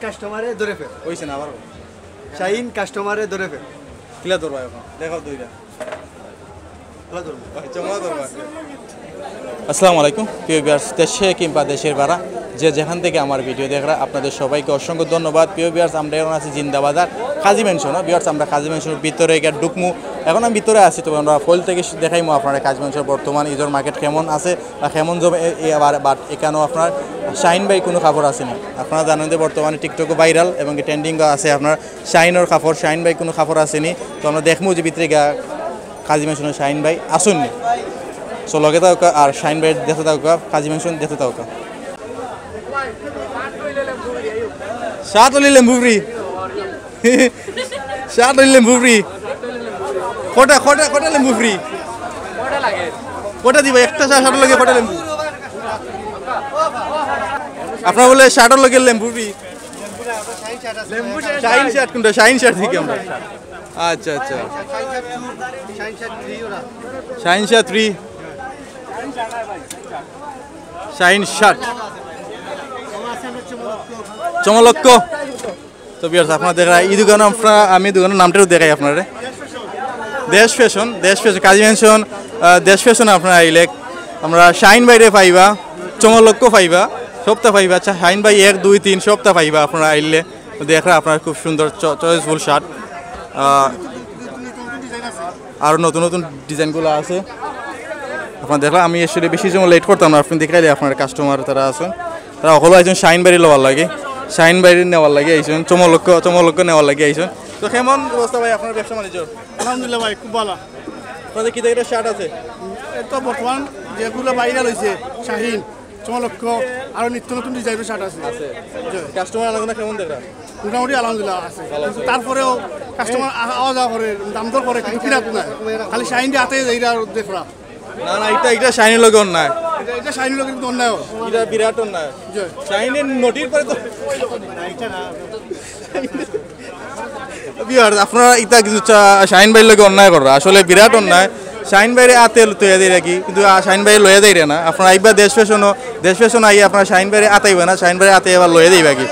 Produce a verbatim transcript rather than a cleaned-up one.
কাস্টমারে ধরে ফেল। হইছে না আবার? শাহিন কাস্টমারে ধরে ফেল। কিলা ধরবা এখন? দেখাও দুইটা। ভালো ধরবো। আচ্ছা, ওরা ধরবা। আসসালামু আলাইকুম প্রিয় ভিউয়ার্স, দেশে কিংবা দেশের বারা যে যেখান থেকে আমার ভিডিও দেখরা আপনাদের সবাইকে অসংখ্য ধন্যবাদ। প্রিয় ভিউয়ার্স, আমরা এখন আছি জিন্দাবাজার কাজী ম্যানশন। ভিউয়ার্স, আমরা কাজী ম্যানশনের ভিতরে গিয়ে ঢুকমু। এখন আমি ভিতরে আছি, তো আমরা ফল থেকে দেখাইমু আপনারা কাজী ম্যানশন বর্তমান ইজর মার্কেট কেমন আছে বা কেমন জমে। এ- এ আবার বাট এখানেও আপনার শাহিন ভাই কোনো খবর আছে না। আপনারা জানেন যে বর্তমানে টিকটকও ভাইরাল এবং ট্রেন্ডিংও আছে আপনার শাহিনর খবর, শাহিন ভাই কোনো খবর আছে নি। তো আমরা দেখমু যে ভিতরে গিয়া কাজী ম্যানশনের শাহিন ভাই আসুন নি। সো লগে থাকা আর শাহিন ভাই দেখতে থাকা, কাজী ম্যানশন দেখতে থাকা। সাত হলি লেম্বু ফ্রি। সাত হলি লেম্বু ফ্রি। কটা কটা কটা লেম্বু ফ্রি? কটা দিবা? একটা চা শার্টর লগে কটা লেম্বু? আপনার বলে শার্টর লগে লেম্বু ফ্রি। শাহিন শার্ট কোনটা? শাহিন শার্ট দেখি আমরা। আচ্ছা আচ্ছা। Shahin shirt three. Shahin shirt. চমলক্ষ। তো ভিউয়ার্স, আপনারা দেখরা এই দোকানে আপনারা, আমি দোকানের নামটাও দেখাই আপনারে। দেশ ফ্যাশন, দেশ ফ্যাশন, কাজী ম্যানশন, আহ, দেশ ফ্যাশন আপনারা আইলে আমরা শাহিন ভাইরে পাইবা, চমলক্ষ পাইবা, সবতা পাইবা। আচ্ছা, শাহিন ভাই এক দুই তিন সবতা পাইবা আপনারা আইলে। তো দেখরা আপনারা খুব সুন্দর চ- চয়েসফুল শার্ট। আহ, আরও নতুন নতুন ডিজাইনগুলো আছে। আপনারা দেখরা আমি আসলে বেশি সময় লেট করতাম না, আপনি দেখাইলে আপনার কাস্টমার তারা আছেন, তারা হলো একজন শাহিন ভাইরে লওয়ার লাগি, শাহিন ভাইরে নেওয়ার লাগি আইছেন, চমলক্ষ চমলক্ষ নেওয়ার লাগি আইছেন। তো কেমন অবস্থা ভাই আপনার ব্যবসা বাণিজ্য? আলহামদুলিল্লাহ ভাই, খুব ভালো। আপনাদের কি দেখে শার্ট আছে? এই তো বর্তমান যেগুলো ভাইরাল হয়েছে, শাহিন, চমলক্ষ, আরো নিত্য নতুন ডিজাইনের শার্ট আছে। আছে। কাস্টমার আনাগোনা কেমন দেখরা? মোটামুটি আলহামদুলিল্লাহ আছে, কিন্তু তারপরেও কাস্টমার আওয়া যাওয়া করে, দাম দর করে, কিন্তু কিনা তো নাই। খালি শাহিন দিয়ে হাতে এইটা দেখরা। না না, এটা এটা শাহিনের লগে অন্যায়। এটা এটা শাহিনের লগে কিন্তু অন্যায় হয়। এটা বিরাট অন্যায়। জি। শাহিনের নটির পরে তো ভিউয়ার্স, আপনারা ইতা কিছু চা- শাহিন ভাইর লগে অন্যায় কররা, আসলে বিরাট অন্যায়। শাহিন ভাইরে আতে লইয়া দেয় রাখি, কিন্তু আ, শাহিন ভাই লইয়া দেয় না। আপনারা আইবা দেশ ফ্যাশনও, দেশ ফ্যাশন আই আপনারা শাহিন ভাইরে আতাইবা না, শাহিন ভাইরে আতে আবার লইয়া দেইবা কি।